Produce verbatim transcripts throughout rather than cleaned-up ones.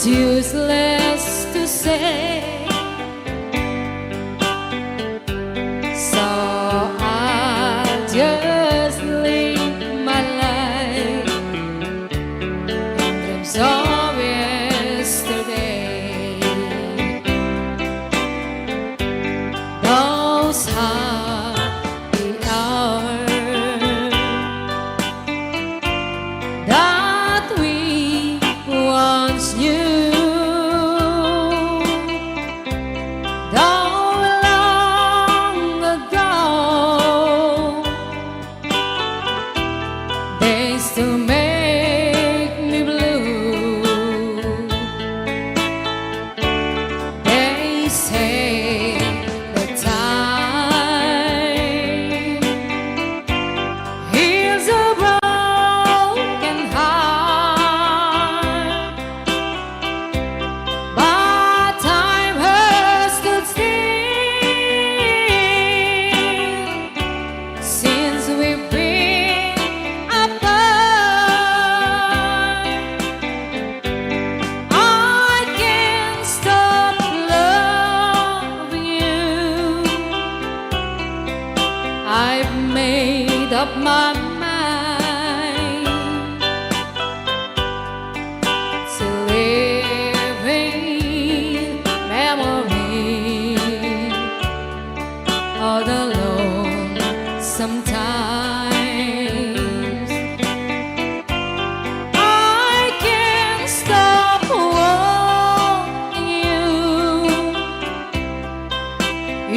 It's useless to say, so I'll just live my life in dreams of yesterday. Those happy hours that we once knew, though long ago, they still make me blue. They say that time heals a broken heart, but time has stood still since we've been apart. I can't stop loving you. I've made up my mind to live in memory all alone sometimes. I can't stop wanting you.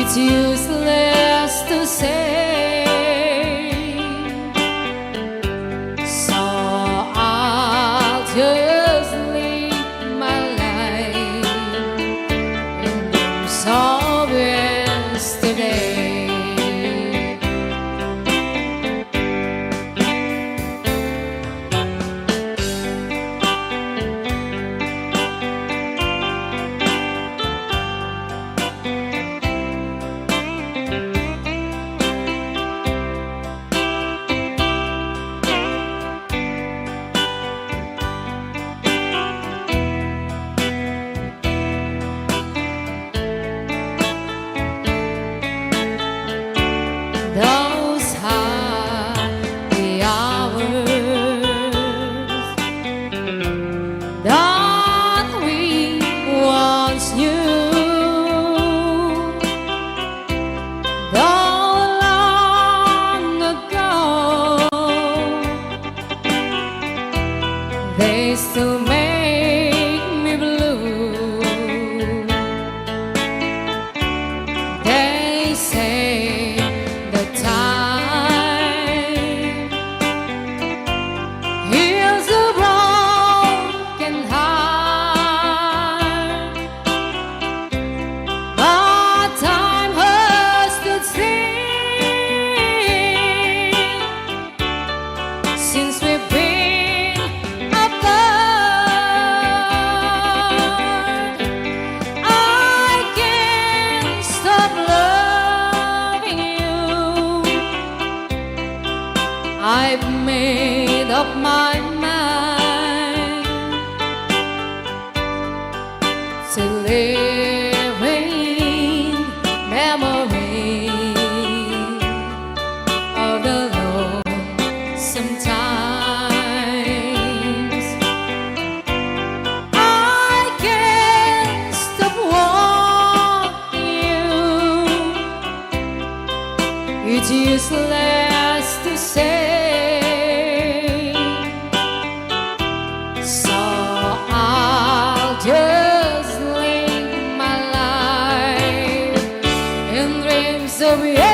It's useless to say, so I'll just live my life in dreams of yesterday. Those happy hours that we once knew, though long ago, they still make me blue. They say that time heals a broken heart, but time has stood still since we've been apart. I can't stop loving you. I've made up my mind to live in memory of the lonesome times. I can't stop wanting you. It's useless to say, so I'll just live my life in dreams of yesterday.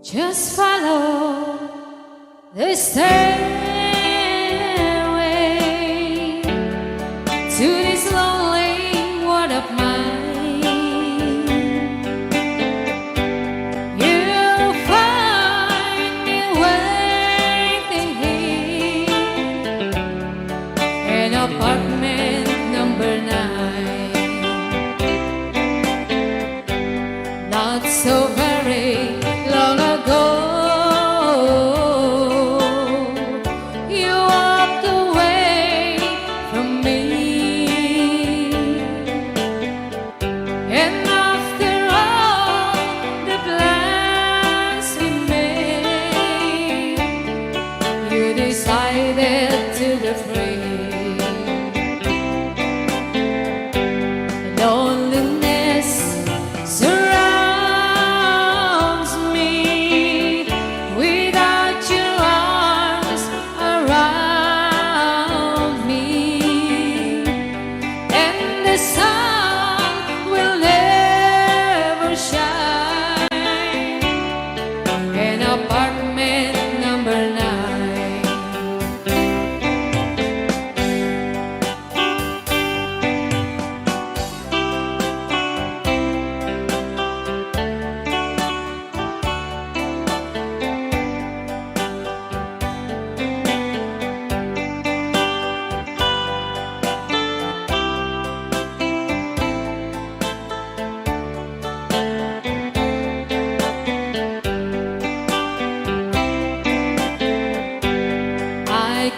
Just follow the stairway to this lonely world of mine. You'll find me waiting here.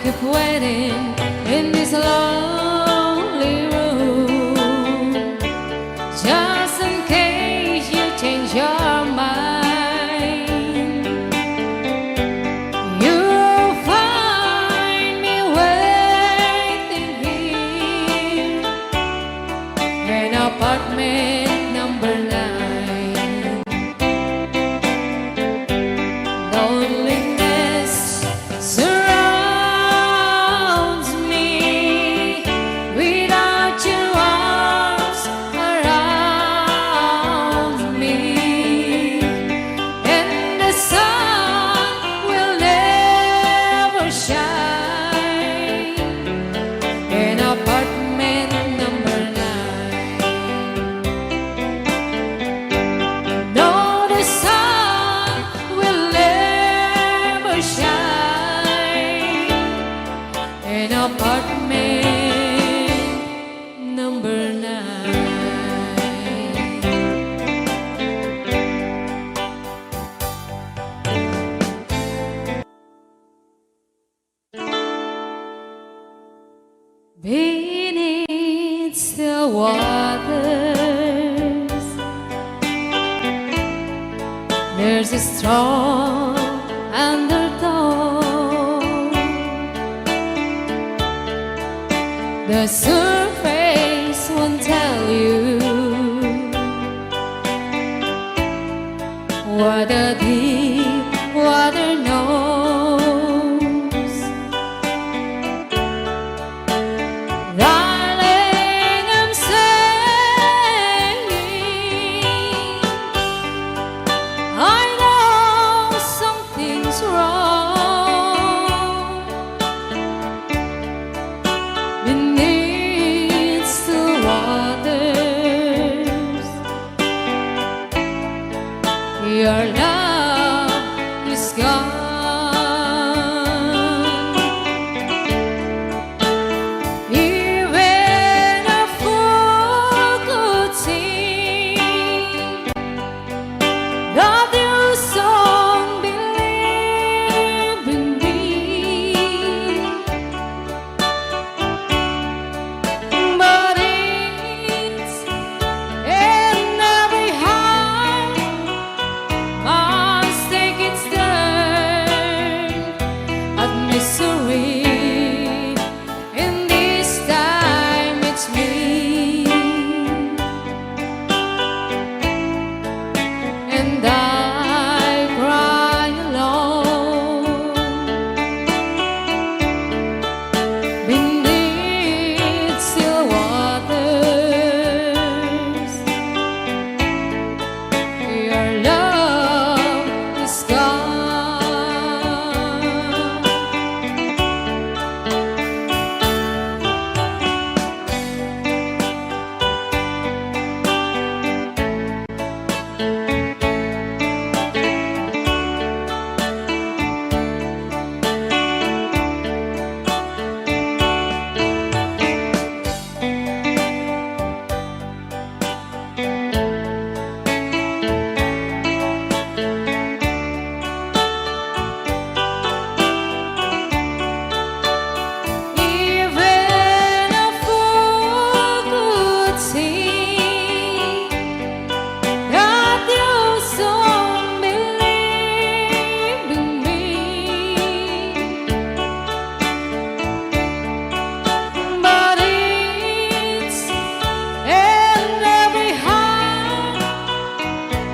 Keep waiting in this lonely room. Just in case you change your mind, you'll find me waiting here in apartment number nine. Loneliness surrounds me without your arms around me, and the sun will never shine in apartment number nine. No, the sun will never shine in apartment number nine. Beneath the waters, there's a strong undertow. The surface won't tell you what the deep water knows. Darling, I'm saying, I know something's wrong beneath the waters. Your love is gone. Even a fool could see that you don't believe in me. But it's in every heart must take its turn at misery, and this time it's me. And I cry alone beneath still waters. Your love is gone. Even a fool could see that you don't believe in me. But it's in every heart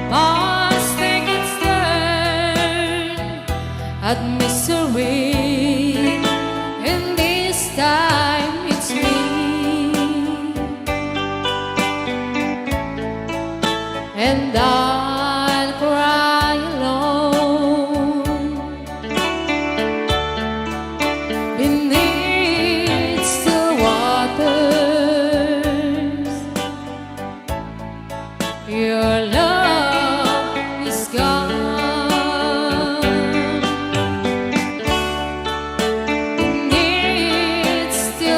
must take its turn at misery, and this time it's me. And I'll cry alone beneath still waters. Your love is gone beneath still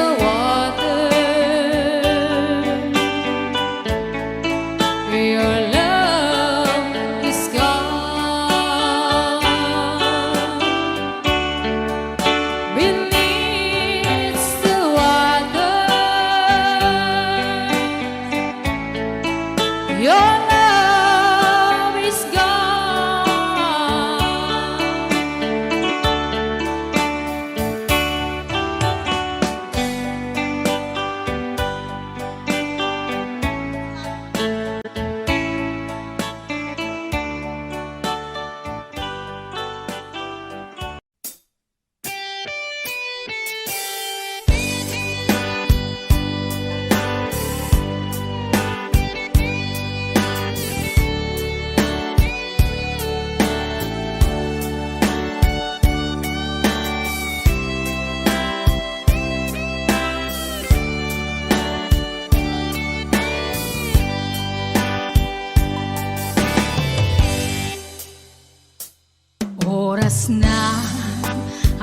Na,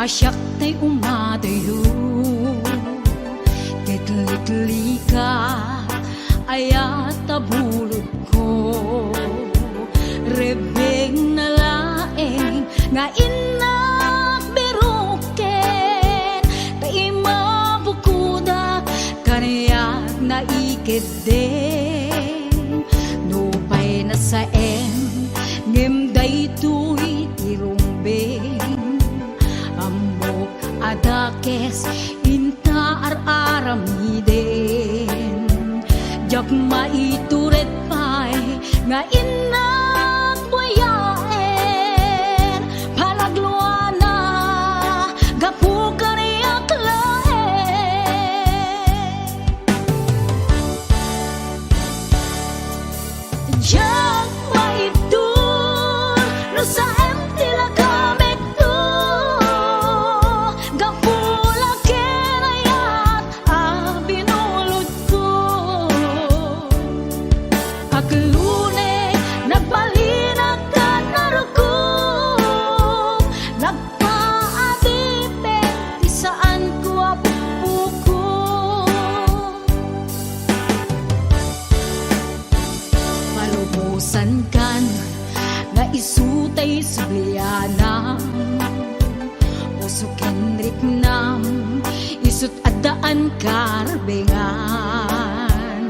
a siak tay umadayo, ket liklikak, ayat a bulodko. Rebbengna laeng nga innak biroken, ta imabukodak kaniak naikeddeng. Nupay nasaem, ngem daytoy ti rumbeng. Ammok a dakes inta ar-aramiden. Diak maitured pay nga innak buyaen. Panagluana gapu kaniak laeng. Diak maibtur no saem ti lagamekto, gapu la ken ayat a binulodko. Aglune, nagbalinak ken narukom, nagpaadipen ti saanko a bukbukor. Malubosankan nga isu tay sublianam, puso ken riknam, isut' addaan karbengan.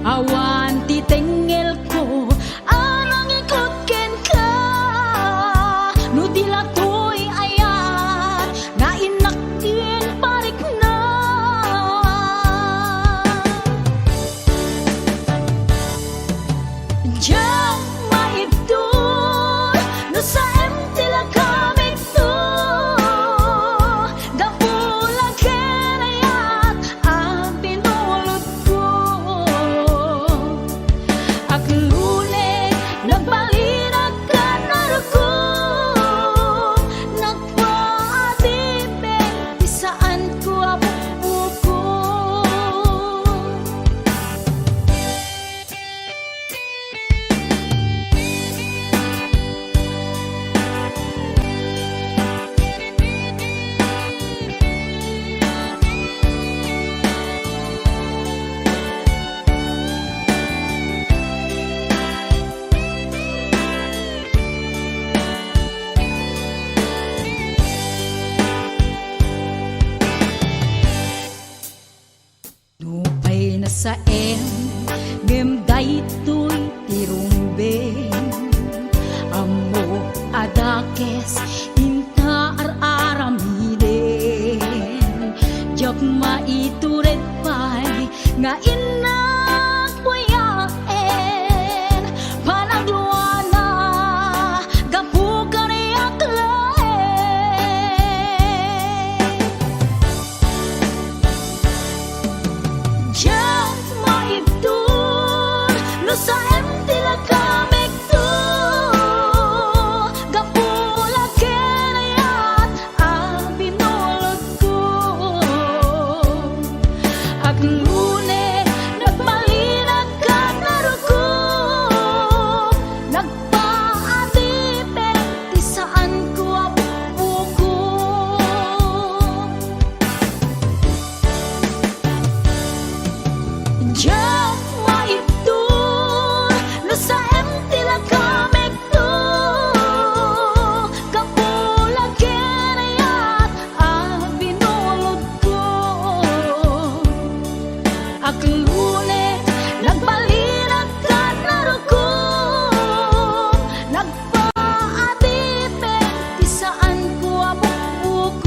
Awan ti tengngelko a nangikot kenka, no di la toy ayat nga innak ti parikna. Diak maibtur no saem ti lagamekto, gapu la ken ayat a binulodko. Aglune, nagbalinak ken narukom, nagpaadipen ti saanko a bukbukor. Nupay nasaem, ngem daytoy ti rumbeng. Ammok a dakes inta ar-aramiden. Diak maitured pay nga innak buyaen, panagluana gapu kaniak laeng. Diak maibtur no saem ti lagamekto, gapu la ken ayat a binulodko. Aglune, nagbalinak ken narukom, nagpaadipen ti saanko a bukbukor. Diak maibtur no saem ti lagamekto, gapu la ken ayat a binulodko. Aglune, nagbalinak ken narukom, nagpaadipen ti saanko a bukbukor.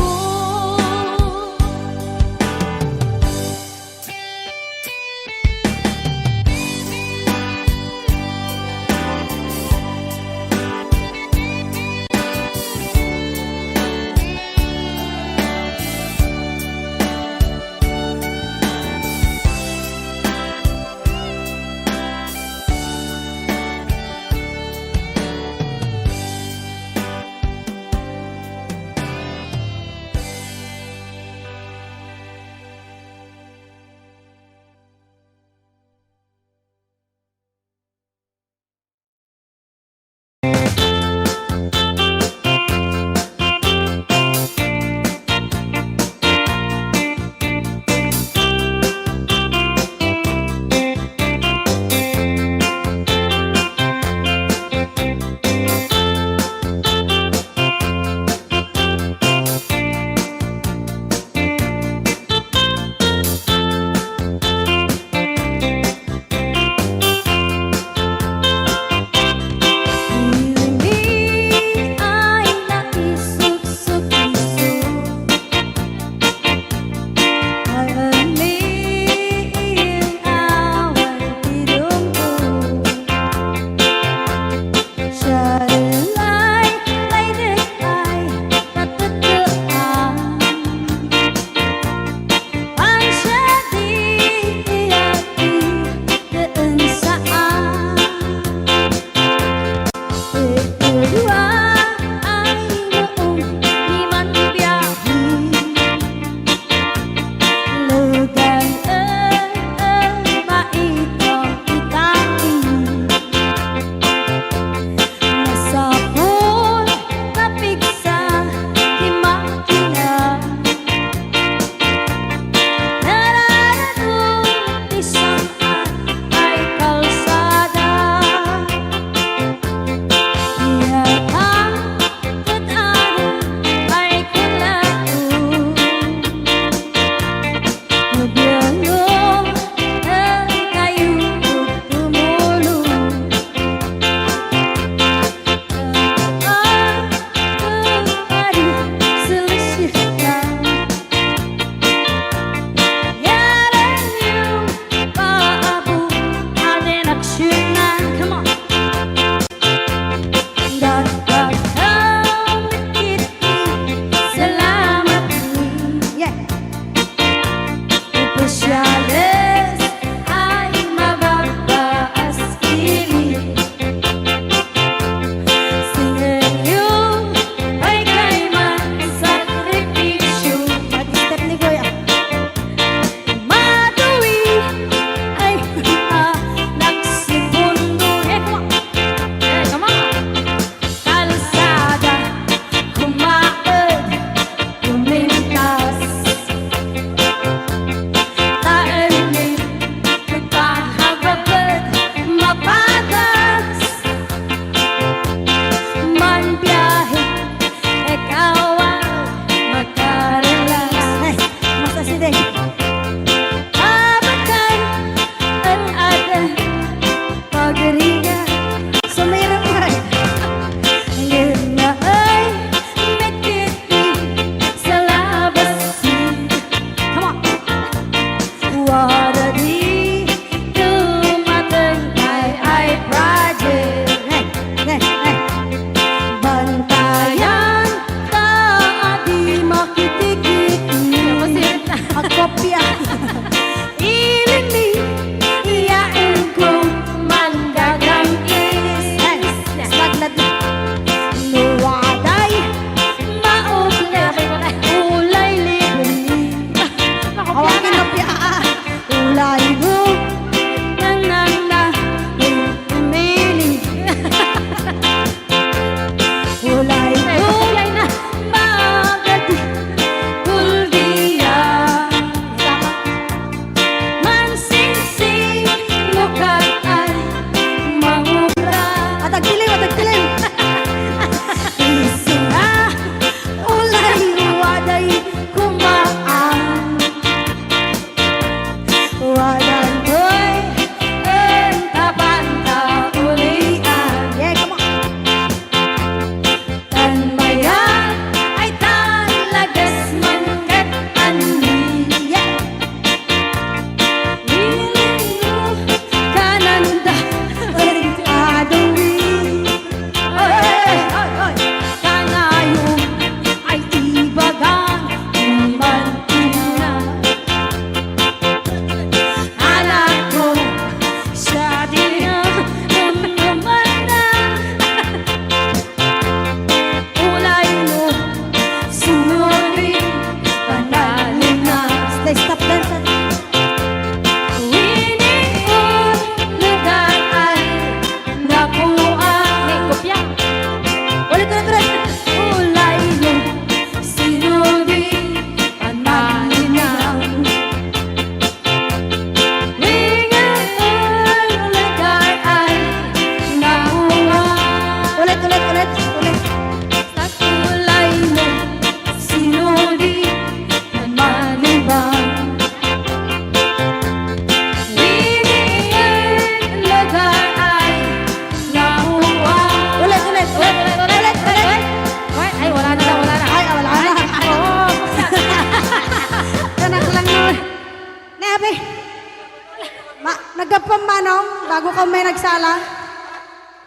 Bago ka may nagsala,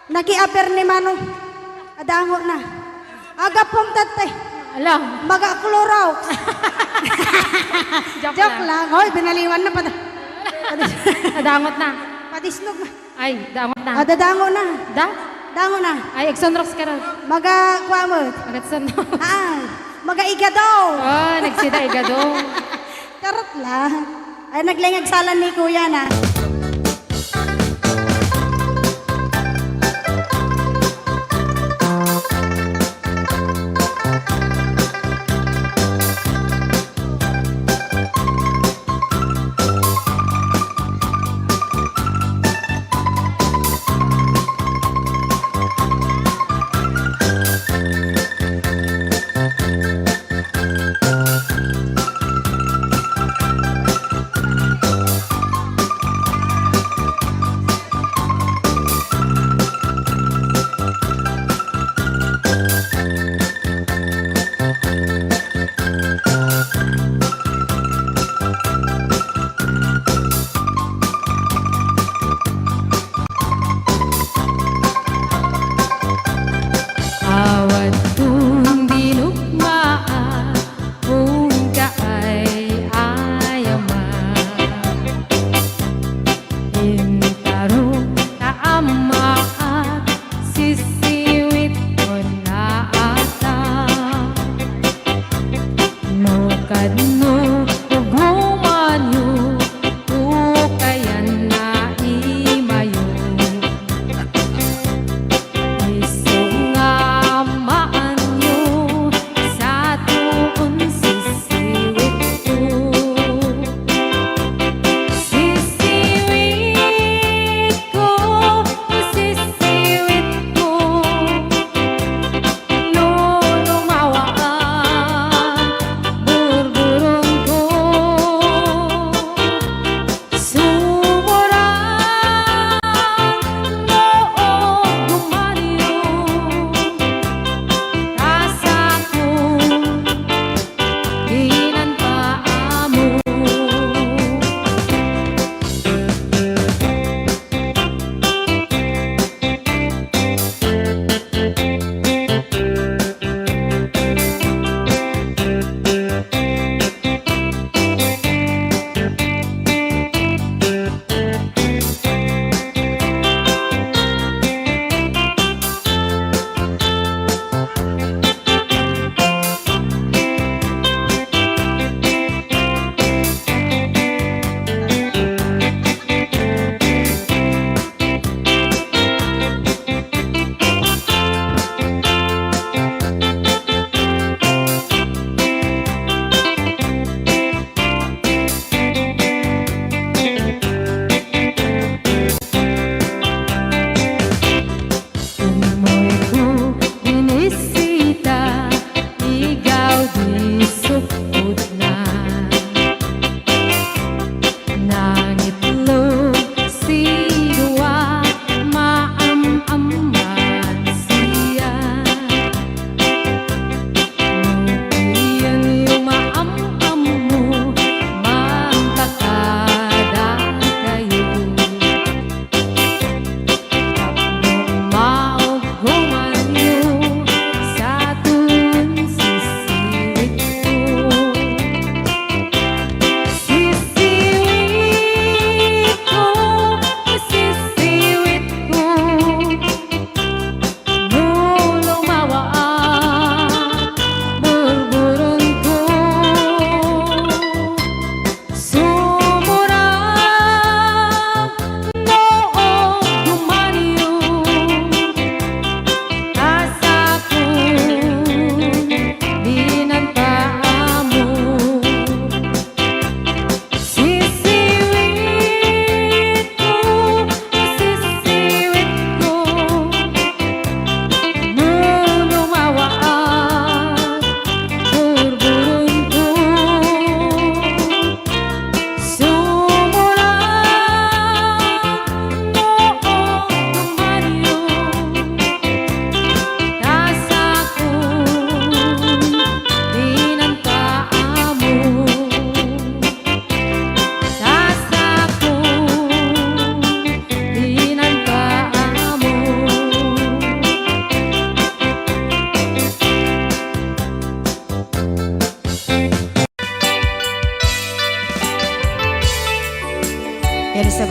nakiaper ni Mano. Adango na. Agapom tatte. Ala. Maga Clorox. Joke Joke lang. lang. Hoy, binaliwan na. Pad- Adangot na. Padisnog na. Ay, dangot na. Ah, dadango na. Da? Dango na. Ay, agsunrox ka ron. Maga, kuha mo. Magatsunrox. Ah, maga igado. Oh, nagsida igado. Charot lang. Ay, naglengag salan ni Kuya na.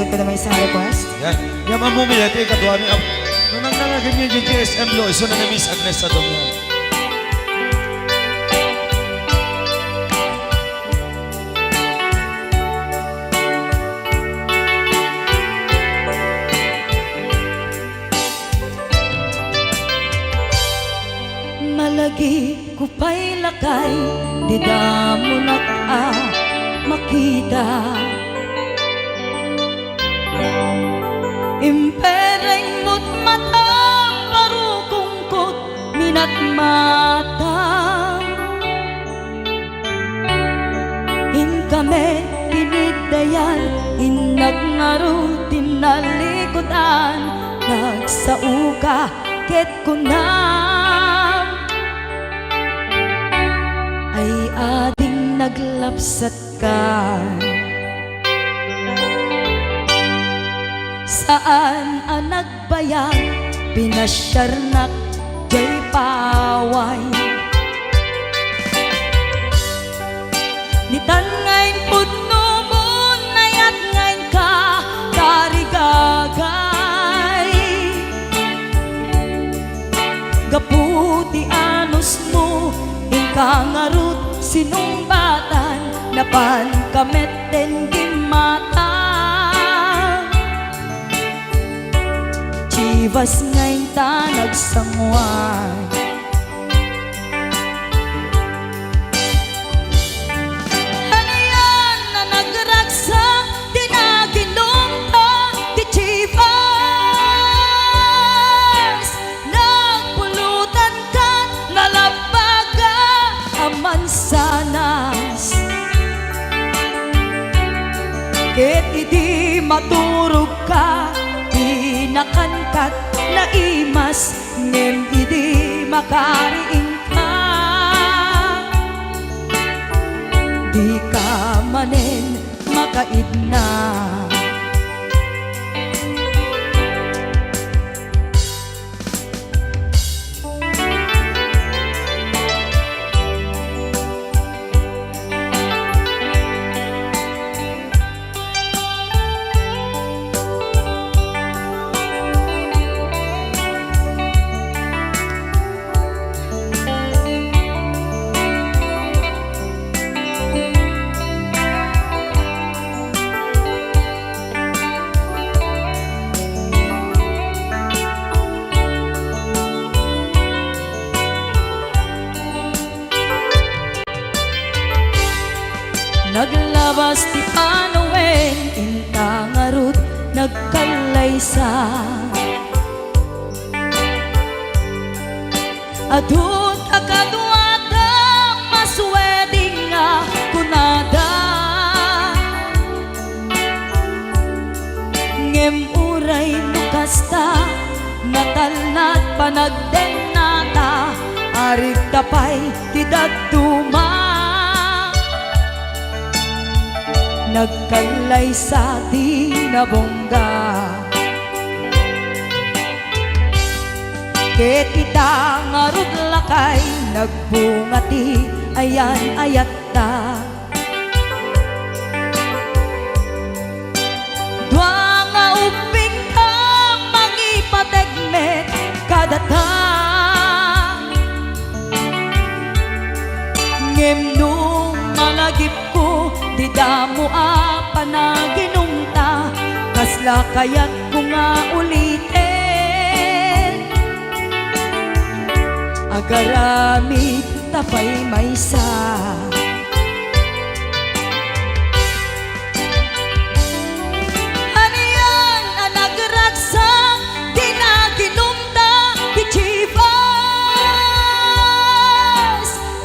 Kada maysa nga request? Yan. Yan, Ma'am Mumi, iti kaduami. Ap-, no, nang nangagin niyo yung G S M Blue, iso na ni Miss Agnes sa Domingo. Malagipko pay lakay, dida monak a makita. Impereng mo't matam, barukongko't minatmata. Inkami tiniddayan, innak ngarud ti nalikudan, nagsaoka ket kunam, ay ading naglapsatka. Saan a nag- bayag, pinasiarnak jay paway. Ditan nga impudnomon, nayat nga inka tarigagay. Gapu ti anusmo, inka ngarud sinungbatan, napanka met ti gimmata. Chivas nga inta nagsanguan. Anian a nagragsak ti naginumta ti Chivas? Nagpulutan kat nalabbaga a mansanas. Ket idi maturogka, dinakan kat naimas, ngem idi makariingka, dika manen makaidna. Naglabas ti panawen, inta ngarud nagkallaysa. Adu ta kaduada, maswedding a kunada. Ngem uray no kasta, natalna ti panagdennata, arigta pay ti dadduma. Nagkallaysa ti nabungga. Ket ita ngarud lakay, nagbunga ti ayan-ayatta. Dua nga ubbingta, mangipateg met kadata. Ngem no malagipko ti damo a panaginumta, kasla kayatko nga uliten? Agaramid ta pay maysa. Anian a nagragsak ti naginumta ti Chivas?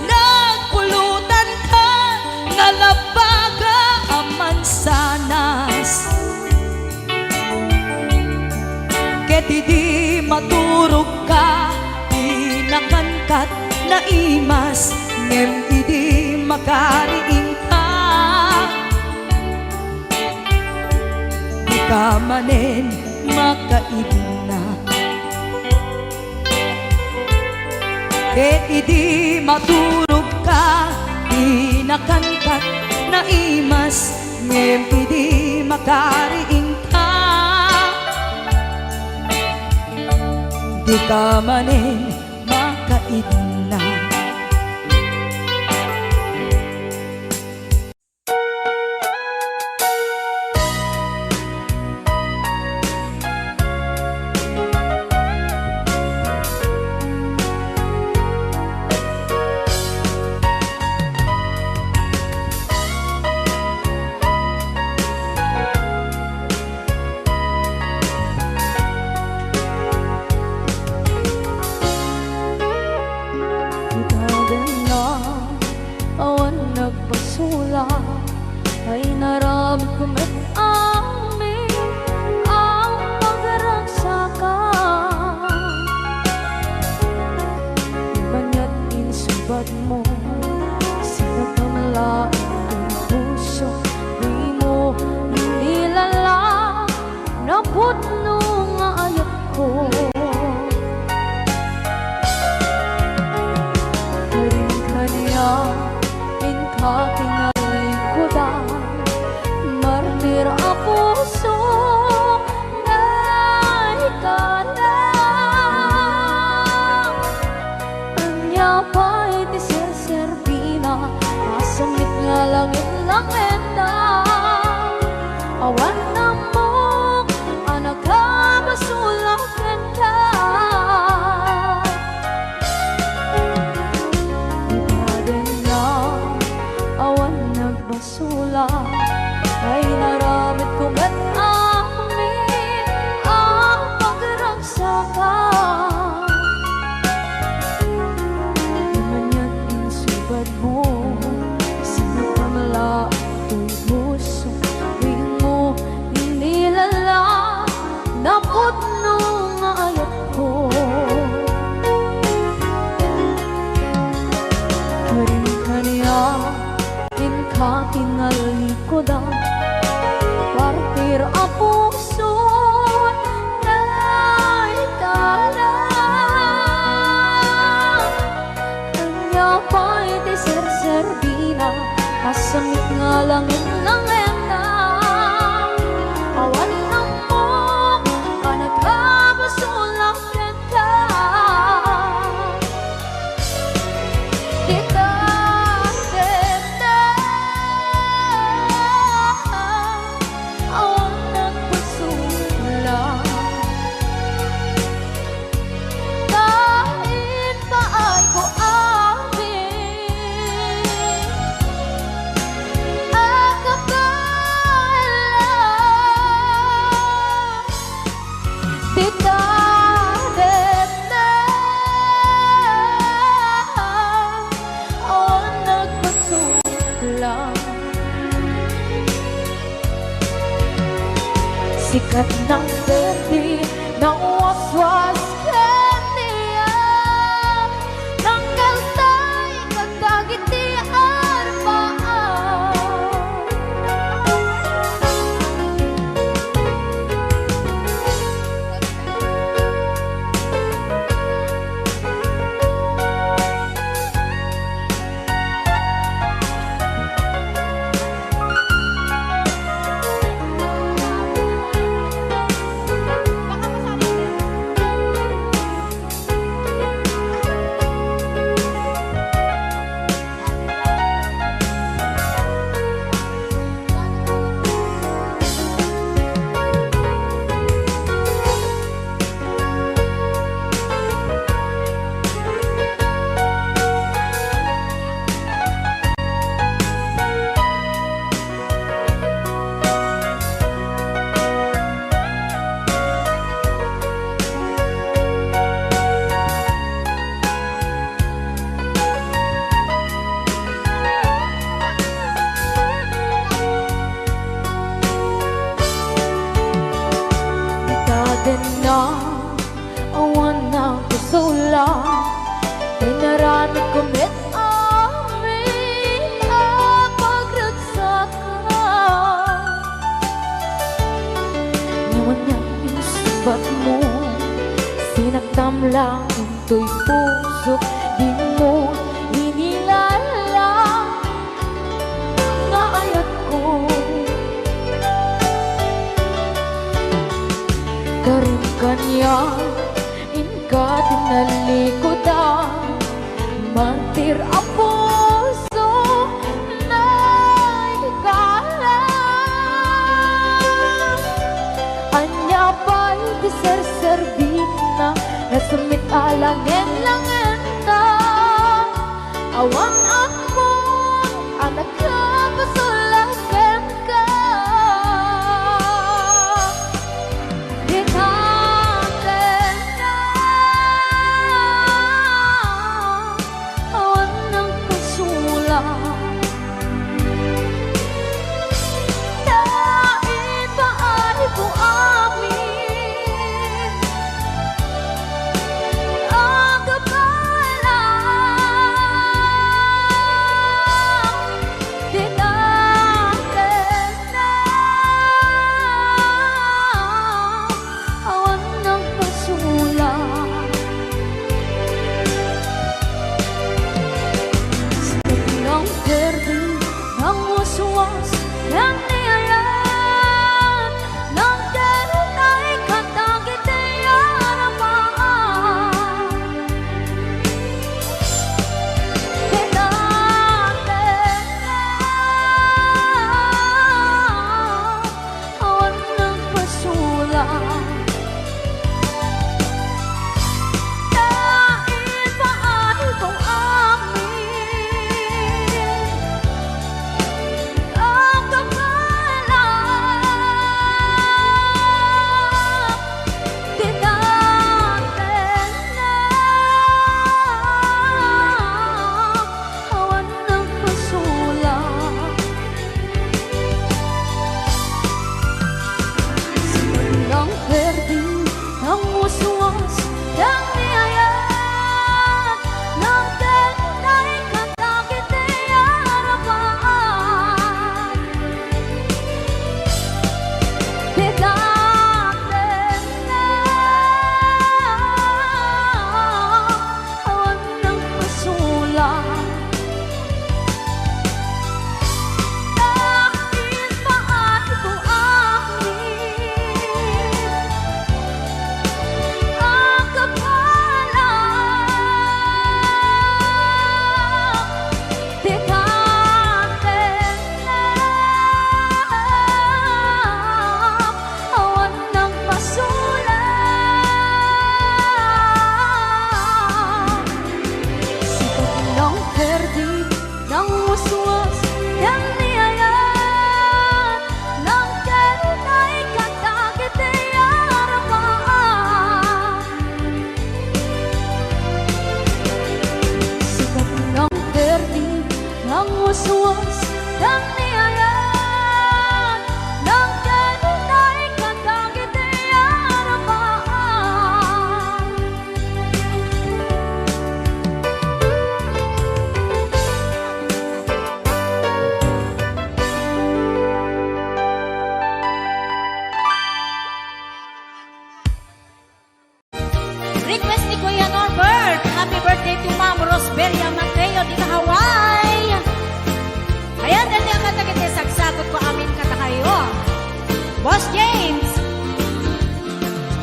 Nagpulutan kat nalabbaga a mansanas. Ket idi maturogka, dinakan kat naimas, ngem idi makariingka, dika manen makaidna. Ket idi maturogka, dinakan kat naimas, ngem idi makariingka, Dika manen makaidna. Ita danna, awan nagpasulak, ay naramid ko met amin a pagragsakan. Maniat insubadmo, sinakamla ito'y puso, dimo nilala, napudno nga ayatko. Karin kaniak, inka kinalikudan, martir a puso, naikana. Ania pay ti serserbina, a semmit nga langit-langitna, awan ammok a nakabasolak kenka. Ita danna, awan nagbasolak, ay naramid ko met amin a pagragsakan. Maniat insubadmo, sinakamla ito'y puso, dimo nilala, napudno nga ayatko. Karin kaniak, inka kinalikudan, martir a puso, naikana. Ania pay ti serserbina, a semmit nga langit-langitna, awan ammok a nakabasolak kenka. Dita danna, awan nagpasulak. Ta impaayko amin a kabaelan. Dita danna, awan nagpasulak. Sikat nang berdi, nang waswas ken niya, nang kaltay kadagiti arbaam. Ita danna, awan nagpasulak, inaramidko met amin a pagragsakan. Ngem ania insungbatmo, sinaktam lang intoy pusok, dimo inilala nga ayatko. Karin kaniak, inka Pusuos, dagiti ayat, nagdeditay kadagiti arabaan. Request ni Kuya Norbert. Happy birthday to Ma'am Rosberia Mateo dita Hawaii. Ayan, dati ang kanta iti sagsagutko amin kadakayo. Boss James.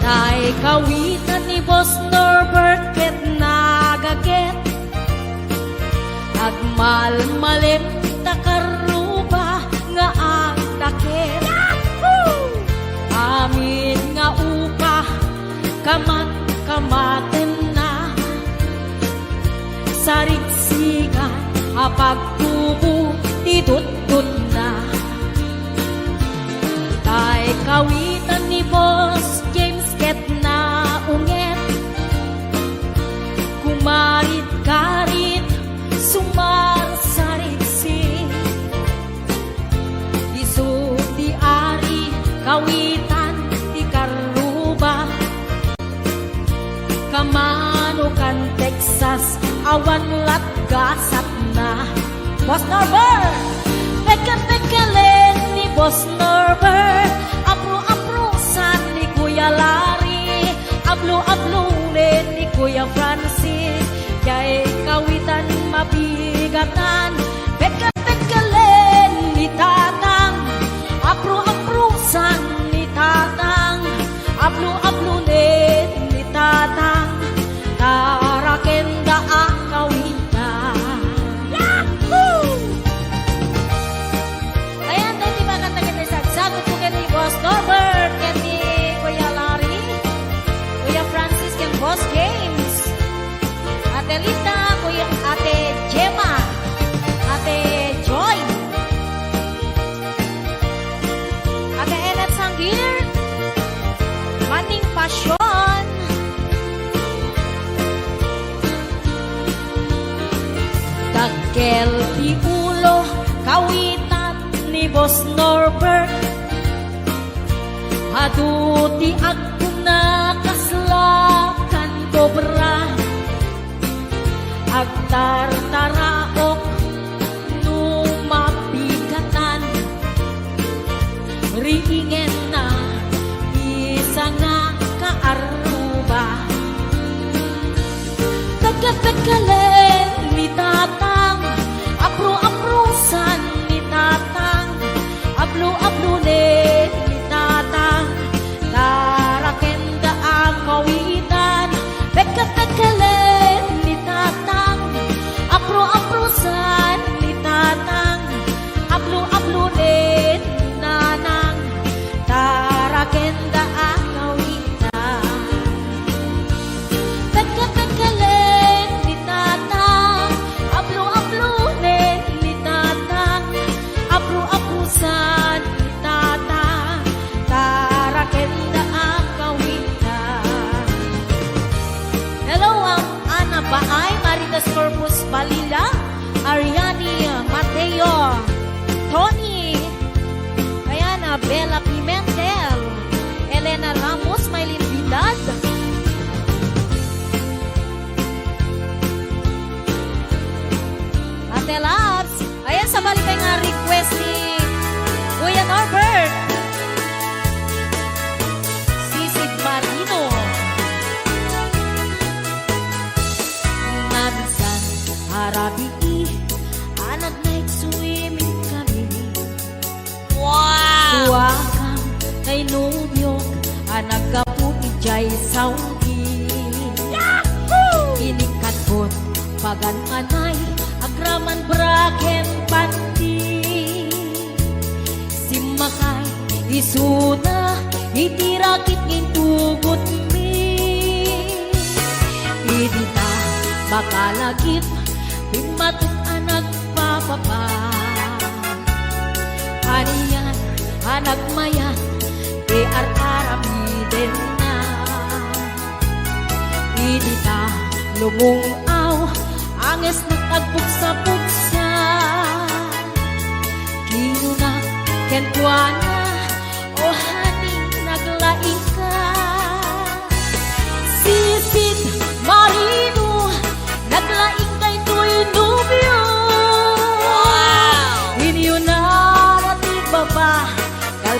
Tay kawitan ni Boss Norbert ket nagaget. Agmalmalem ta karruba nga agdakkel. Amin nga upa, kamat-kamatenna. Sarigsigan a pagtubo ti dutdutna. Tay kawitan ni Boss James ket naunget. Kumarit-karit, sumarsariksi. Isu ti ari kawitan ti karruba. Kamano kan Texas, awan latgasatna. Boss Norbert! Pekkel-pekkelen ni Boss Norbert. Apro-aprosan ni Kuya Larry. Ablo-ablonen ni Kuya Francis. Diay kawitan mabigatan. Pekkel-pekkelen ni Tatang. Apro-aprosan ni Tatang. Ablo-ablonen ni Tatang. Tarakenda a kawitan. Yahoo! Ayan, dati makanta iti sagsagutko ken ni Boss Norbert, ken ni Kuya Larry, Kuya Francis, ken Boss James, Ate Lita, Kuya, Ate Gemma, Ate Joy, Ate Enat Sanggir, Manning Pasyon. Dakkel ti ulo, kawitan ni Boss Norbert. Adu ti agkuna kasla kan kobra. Agtartaraok no mapigatan. Riingenna, isa nga kaarruba. Pekkel-pekkelen ni Tatang, apro-aprosan ni Tatang, ablo-ablonen ni Tatang, tarakenda a kawitan. Pekkel-pekkelen ni Tatang, apro-aprosan ni Tatang, ablo-ablonen ni Nanang, tarakenda a kawitan. Pekkel-pekkelen ni Tatang, ablo-ablonen ni Tatang, apro-aprosan ni Tatang, tarakenda a kawitan. Hello, um, Ana Baay, Marites Corpus Balila, Ariani Mateo, Tony, ayan, ah, Bella Pimentel, Elena Ramos, Maylin Vidal, Ate Labs. Ayan, sabali pay nga request ni Kuya Norbert. Sisid Marino. Namisan a rabii a nag-night swimming kami. Wow! Suakam tay nobiok a naggapu idiay Saudi. Yahoo! Inikadkot pagan anay, agraman bra ken panti. Simmakay isuna iti rakit nga intugotmi. Idi ta makalagip, bimmatik a nagpapapa. Anian a nagmayat ti ar-aramidenna. Idi ta lumung-aw, angesnak agpugsa-pugsa.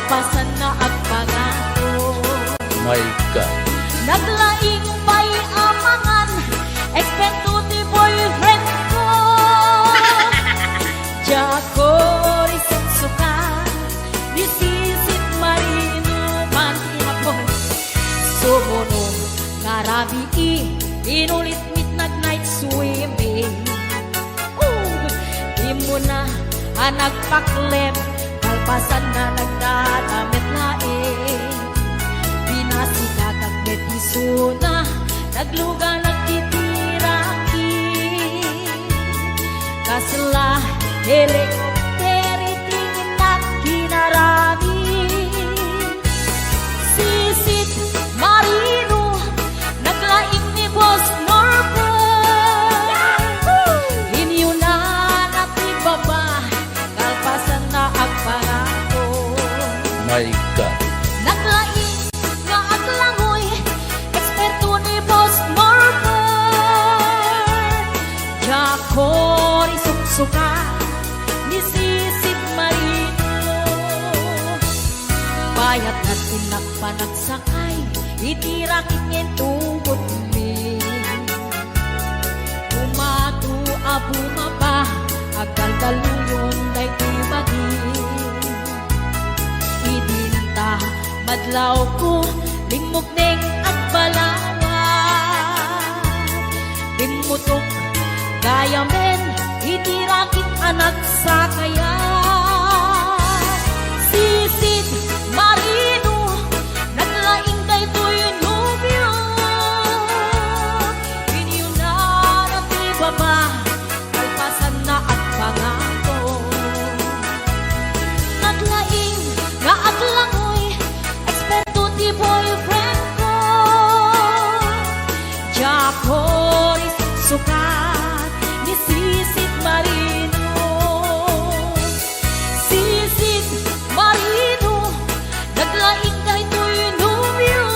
Pasanna agpangato. My God. Naglaing pay a mangan, eksperto ti boyfriend ko. Diak ko isuksuka, ni Sisit Marino man ti Hapon. Sumuno, karabii, inulit mit nag-night swimming. Immuna a nagpaklep, kalpasanna nagdadamet laeng. Pinasikatag met isuna, nagluganak iti rakit. Kasla helikopter iti innak kinarami. Sisit Marino, naglaing ni Boss Norbert. Inyunana ti baba, kalpasanna agpangato. My God. Naglaing nga aglangoy, eksperto ni Boss Norbert. Diak ko isuksuka, ni Sisit Marino. Bayat na ti nagpanagsakay, iti rakit nga intugotmi. Bumato a bumaba, agdaldaluyon daytoy bagi. Idinta, madlawko, limmukneng agbalawat. Bimmutok gayamen iti rakit a nagsakaya. Sisit Marino, naglaing daytoy nobio. Inyunana ti baba, kalpasanna agpangato. Naglaing nga aglangoy, eksperto ti boyfriend ko. Diak ko isuksuka, ni Sisit Marino. Sisit Marino, naglaing daytoy nobio.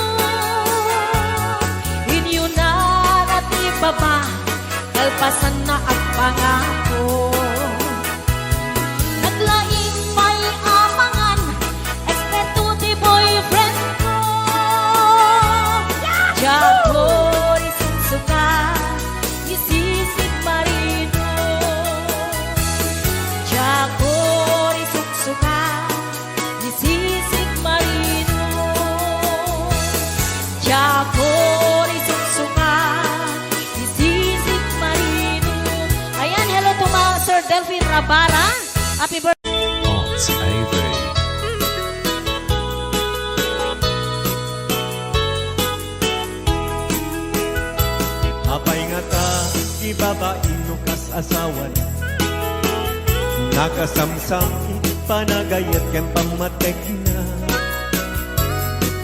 Inyunana ti baba, kalpasanna agpangato. Naglaing pay a mangan, eksperto ti boyfriend ko. Diak ko isuksuka, ni Sisit Marino. Diak ko isuksuka, ni Sisit Marino. Diak ko isuksuka, ni Sisit Marino. Ayan, hello to mga Sir Delphine Rabara. Happy birthday. Ox Avery. Apay ngata ti babai no kas asawada, nakasamsam iti panagayat ken pammatekna.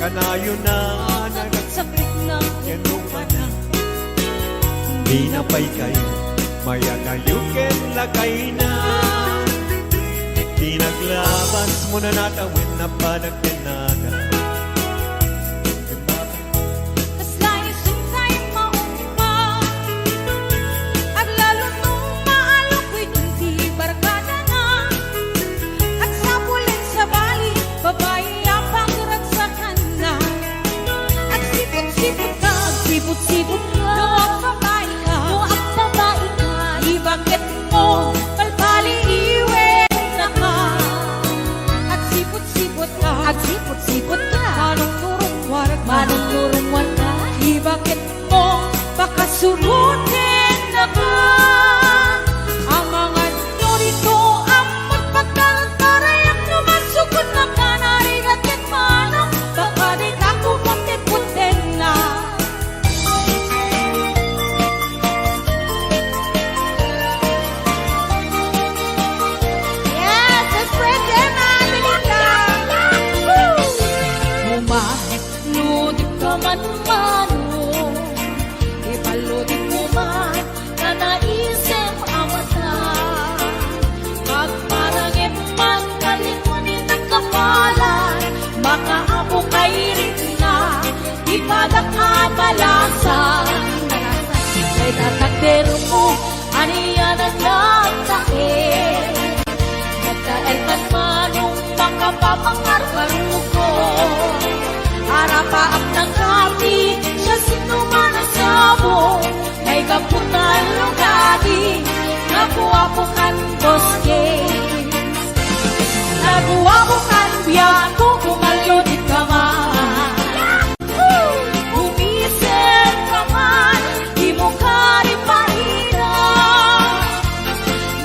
Kanayona a nagagsakitna ken rupana. Dina pay kayo mayagayo ken lakayna. Ti naglabas mo nanatawen a panagkenada. Kasla isu tay maungpa, aglalo no maalukuyton ti barkadana. Agsapulen sabali, babai a pagragsakanna. Agsipot-sipot ka, agsipot-sipot ka. No agbabai ka, no agbabai ka, ibaket mo, balbali iwen na ka. Agsipot-sipot ka, agsipot-sipot ka. Manong turong warga, manong turong warga. Ibaket mo, pakasuroten na ka. Amangan no dito, ammot pagkalkarayak no masukod na ka, narigat ket manong, baka di ka kumapit-puten na. Yes, let's spread them out, Belinda. Woo! Umano di ka man mano, ipaludi ko man, nanaisem a mata. Pagparangem man, kalingunin ang kapalan, makaapo kay rin na, ipadak a balasan. Kay tatakder mo, anian a nagtae. Nagtaer man manong makapapangarkaro. Putallo kadi, naguapo kan Bosques. Naguapo kan biagko, pumallo ti kama. Umisem ka man, dimo kadi paira.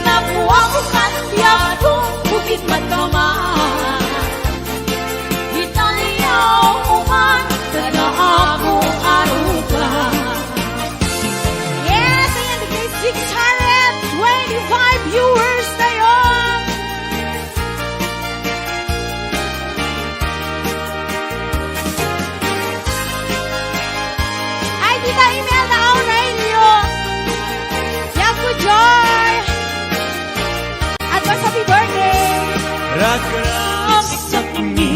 Naguapo kan biagko, bukit man kama. Italiaw ko man, kada ako aruga. Yes, ayan, six hundred twenty-five viewers tayo. Ay, Tita Imelda Aurelio. Yan po, Joy. Advance happy birthday. Ragragsak mi,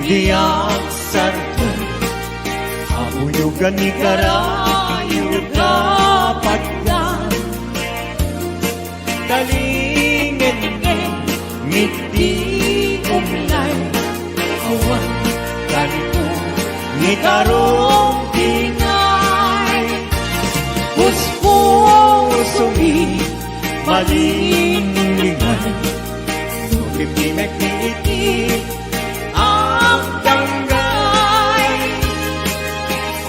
diak sartan. Auyugan ni karayo kapatdan. Talingen, ngiti umlay, awan kanko ni karong tinay. Puspusomi, malinglingay, no pipimekmi iti agdanggay.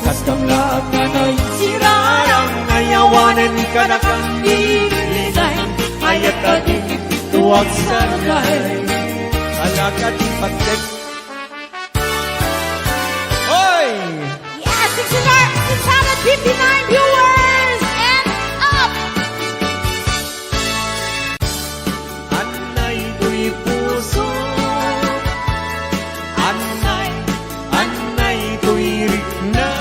Kas kamlaat nga naisirarang, ayawanen kadakami, linay, ayat a dinto agsargay. Alakad ti pattek. Hoy! Yes, six hundred, six hundred fifty-nine viewers and up! Annay toy puso, annay, annay toy rikna.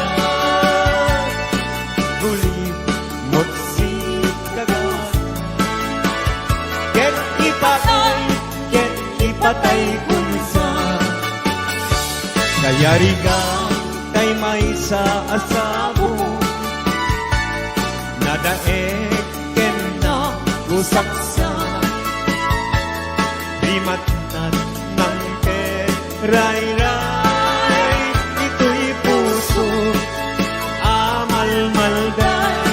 Gulimot sikagat. Ket ipatay, ket ipatay kunsa. Kayarigan tay maysa a sabo. Nadaek ken nagusaksa. Di matnat nang ket rayray, ditoy puso a malmalday.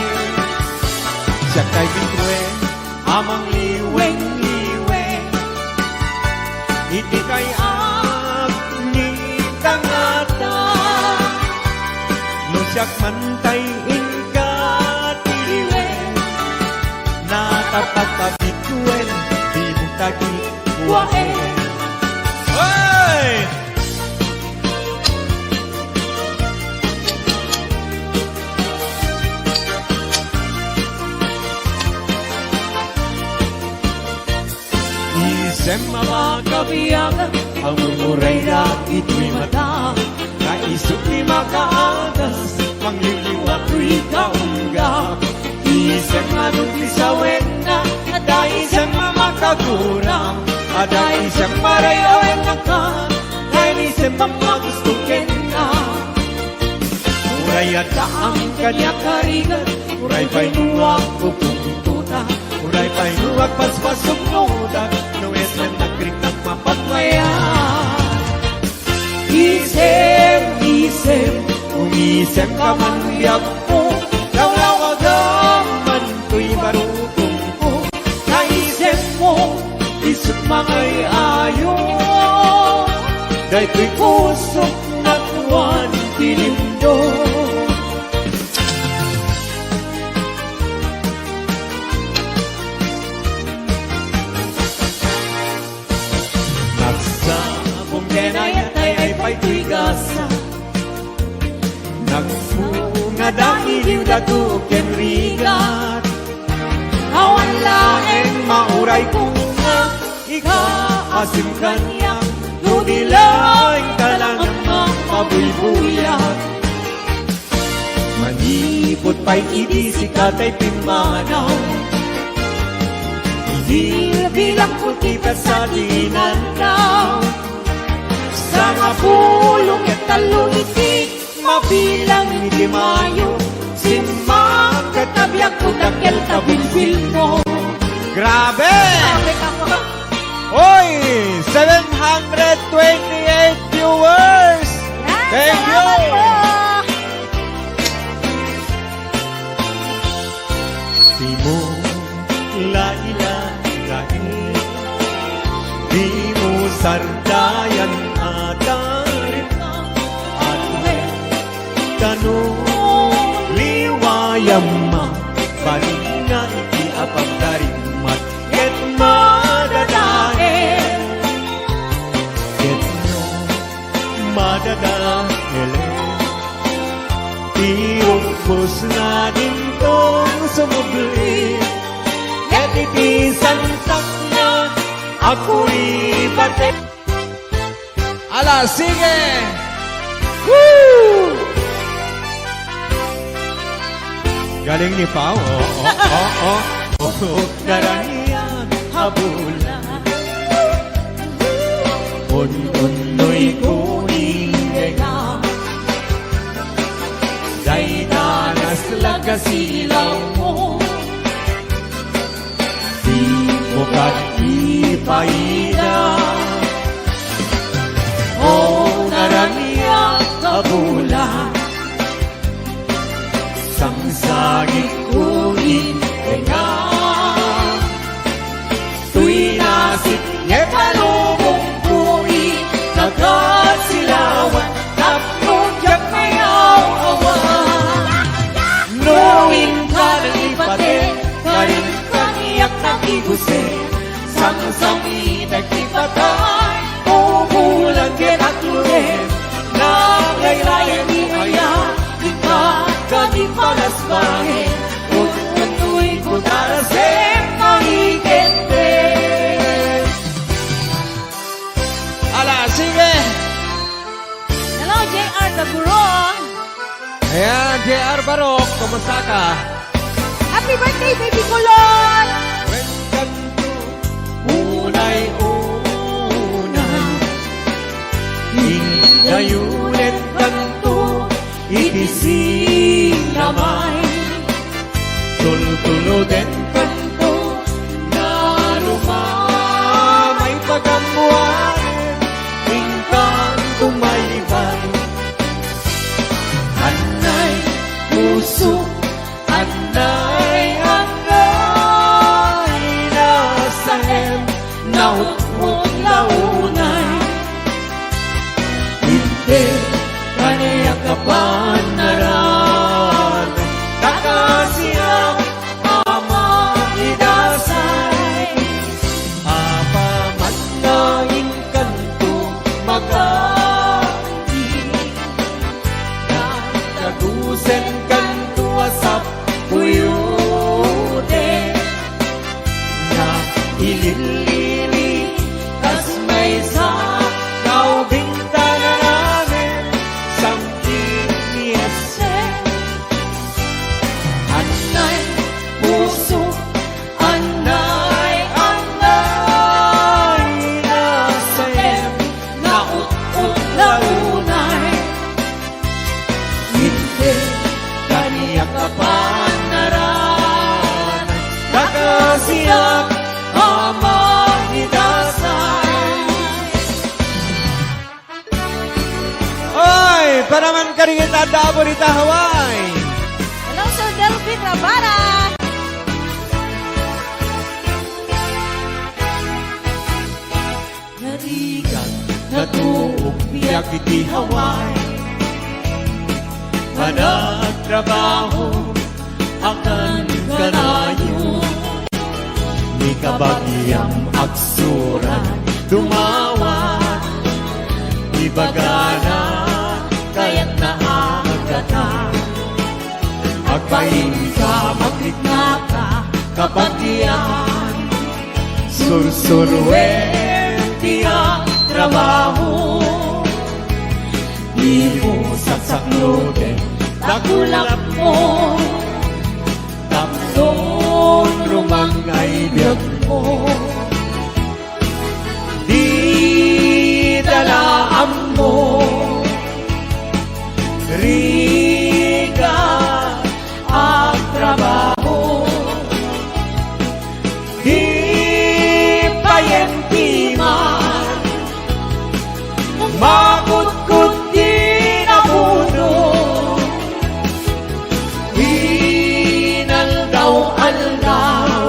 Siak tay bituen a mangliweng-liweng iti kay-at ni tangata. No siak man tay inka ti liwen, natappat a bituen, bibugtagi kuaen. Hey! Isem a makabiag, ammom uray da itoy mata. Ta isu ti makaadas, mangliwliwa toy kaungga. Isem a no ti sawenna, adda isem a makagura. Adda isem a ray-awen a ka, adda isem a magusto kenka. Uray adda amin kaniak a rigat, uray pay no agpupungtotak, uray pay no agpaspasugnodak, no isem a nagriknak mapagmayat. Isem, isem, umisem ka man biagko, lawlawagam man toy barukongko. Naisemmo, isut mangay-ayo, daytoy kusok nakuan ti lindo. Nagsabong ken ayat ay pay toy gasa. Nagbunga dagiti dagu ken rigat. Awan laeng mauray kunga, ika asin kaniak, no di laeng talanak mapabuybuyak. Manipud pay idi sika tay pimmanaw, ibilbilangko ti petsa ti inannaw. Sangapulo ket tallo iti mabilang iti Mayo, simmakket a biagko dakkel ta bilbilmo. Grabe! Grabe ka po. Hoy! Seven hundred twenty-eight viewers! Yan, thank you! Salamat po! Dimo sardayan a taripna, Advent, kano liwayamma, balinna iti apagtarimmat, ket madadael, ket no madadaelen, ti rukbosna dintong sumubli, ket iti santakna a kuribatek. Ala, sige! Woo! Galing ni Pau. Oh, oh, oh, oh. Oh, naraniag a bulan. Un-unnoyko ni Dena. Dayta naslag a silawmo. Dimo ket ipaida. O naraniag a bulan, sangsagitko iti tenga. Toy nasipnget a lubongko iti kasilawan tapno diak mayaw-awan. No inka nang ipatek, karin kaniak nagiguse, sangsamitek ti patay, ubulan ket akluden, nagayrayan ni ayat, inka kadi palasbaen, un-unnoyko tarasem nga ikette. Ala, sige! Hello, J R Taguro. Ayan, J R Barok, kumusta ka? Happy birthday, baby kulot! Wen kanto, unay una. Indayonet kanto, iti sinamay. Tultuloden kanto, narumamay pagammoan, inkan tumaybay. Annay puso, annay, annay, nasaem, nautmot la unay. Inted kaniak a pannaran, ta kasiak a maidasay. Apaman nga inkanto maganggi, nagdagusen kanto a sappuyote. Naililili kas maysa nga ubing ta nananen, samkin ni Jesse. Annay puso, annay, annay, nasaem, naut-ot la unay. Inted kaniak a pannaran, ta kasiak a maidasay. Oy, para man kadagiti adda Aburita, Hawaii. Hello, Sir Delphi Cravara. Narigat, natuok biag iti Hawaii. Managtrabaho, akan kanayon. Ni kabagiam agsurat, dumawat. Ibagana, kayatna a agkatan. Agbainka, magriknaka, kabagian. Sursuruen ti agtrabaho. Dimo saksakloten, dakulapmo. Tapno rumangay biagmo. Dita la ammo, rigat agtrabaho. Di payen ti man, makutkot ti napuno. Inaldaw-aldaw,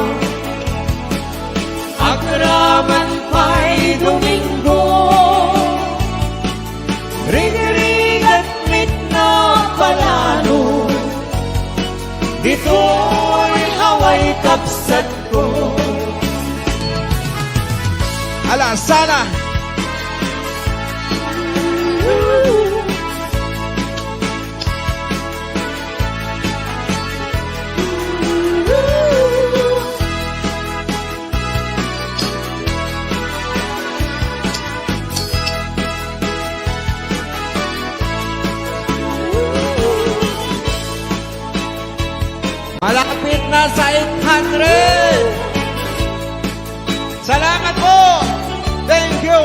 Ala, sana. Malapit na sa eight hundred. Salamat po. Thank you.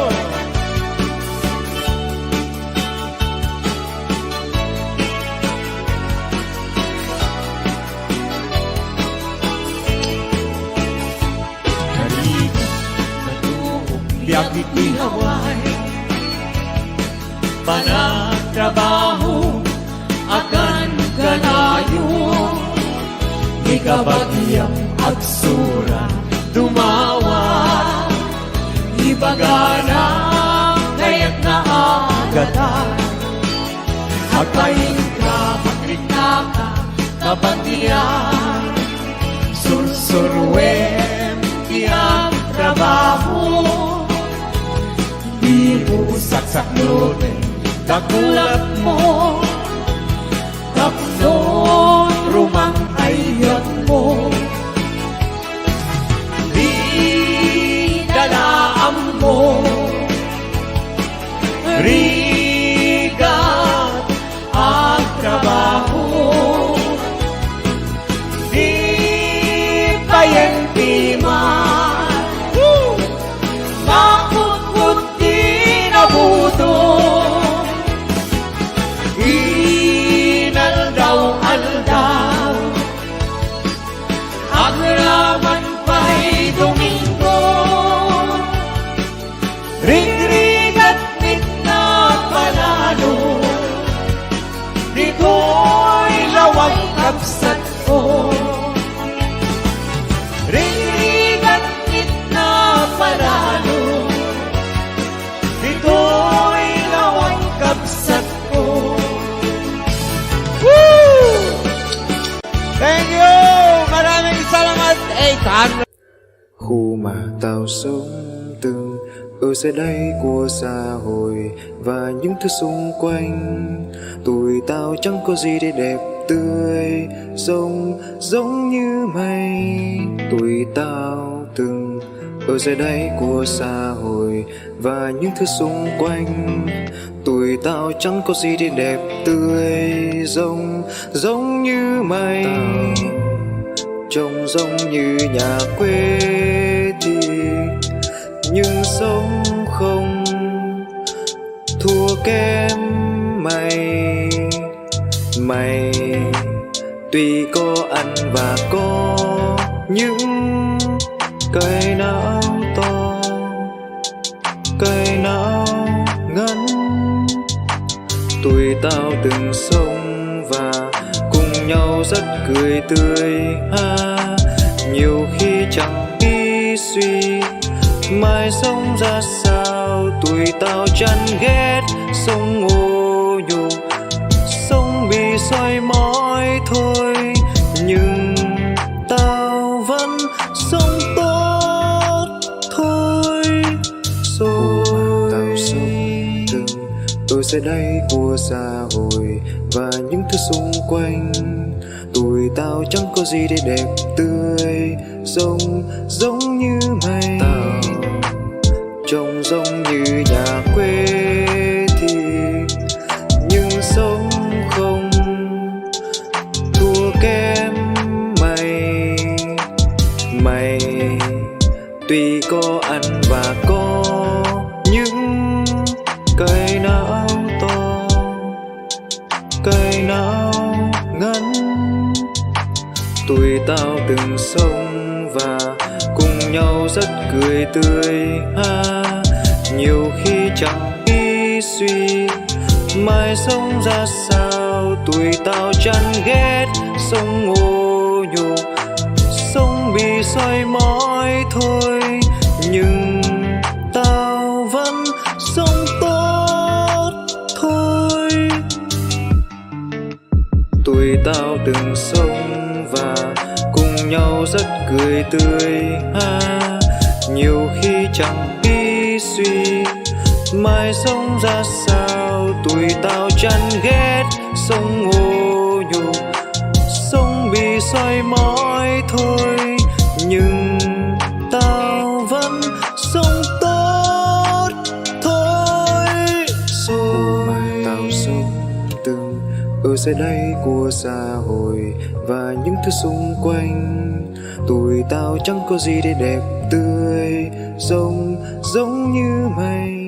Biag iti Hawaii, panagtrabaho, akan kanayon, ni kabagiam agsura, dumawa, ibagana, kayatna agatan, agpainka, magriknaka, kabagian, sursuruem ti agtrabaho. Dimo saksakloten dakulapmo, tapno rumang ayyatmo. Di dalaammo, rigat agtrabaho. Di payen ti man, makutkot ti nabuto. Inaldaw-aldaw, agraman pay Domingo. Rigrigat mitna palalo, ditoy lawag kabsatko. Rigrigat mitna palalo, ditoy lawag kabsatko. Woo! Thank you! Maraming salamat, eight hundred. Huma tao sông tưng, ở giờ đây của xã hội và những thứ xung quanh. Tuổi tao chẳng có gì để đẹp tươi, sống giống như mày. Tuổi tao tưng, ở giờ đây của xã hội và những thứ xung quanh. Tuổi tao chẳng có gì để đẹp tươi, giống, giống như mày. Tao trông giống như nhà quê thì, nhưng sống không thua kém mày. Mày tuy có ăn và có những cái não to, cái não ngắn. Tuổi tao từng sống và cùng nhau rất cười tươi ha. Nhiều khi chẳng biết suy mai sống ra sao. Tuổi tao chán ghét sống ô nhục, sống bị soi mói thôi, nhưng tao vẫn sống tốt thôi. Rồi tao sống từng ở giờ đây của xã hội và những thứ xung quanh. Tuổi tao chẳng có gì để đẹp tươi, sống giống như mày. Tao trông giống như nhà quê thì, nhưng sống không thua kém mày. Mày tuy có ăn và có những cái não to, cái não ngắn. Tuổi tao từng sống và cùng nhau rất cười tươi ha. Nhiều khi chẳng biết suy mai sống ra sao. Tuổi tao chán ghét sống ô nhục, sống bị soi mói thôi, nhưng tao vẫn sống tốt thôi. Tuổi tao từng sống và cùng nhau rất cười tươi ha. Nhiều khi chẳng biết suy. Mãi sống ra sao, tụi tao chán ghét sống ô nhục, sống bị soi mói thôi, nhưng tao vẫn sống tốt thôi. Ôi, mà tao sống từng ở dưới đáy của xã hội và những thứ xung quanh, tụi tao chẳng có gì để đẹp tươi, sống giống như mày.